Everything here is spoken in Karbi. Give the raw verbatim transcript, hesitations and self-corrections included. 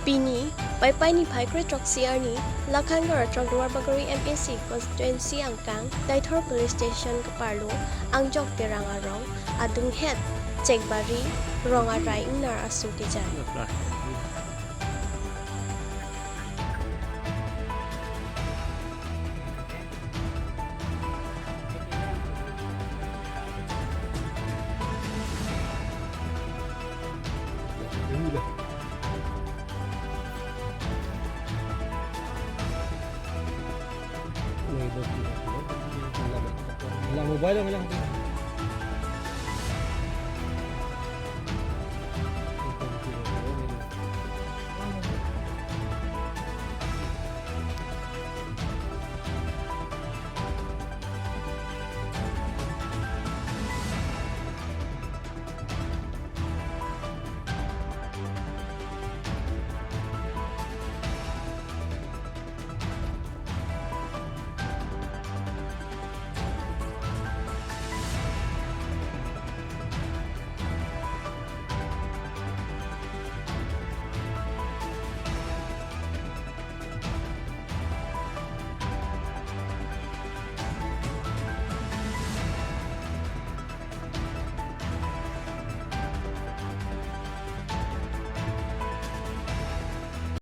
Pini, Paipai niphai kre throksi arni, Lakhankara Chongduwar Bagori M A C constituency angkang, Deithor Police Station keparlo, Angjok Terang arong, adunghet, Chekbari, Rong Arai ingnar aso kejai. Mobile lang, lang.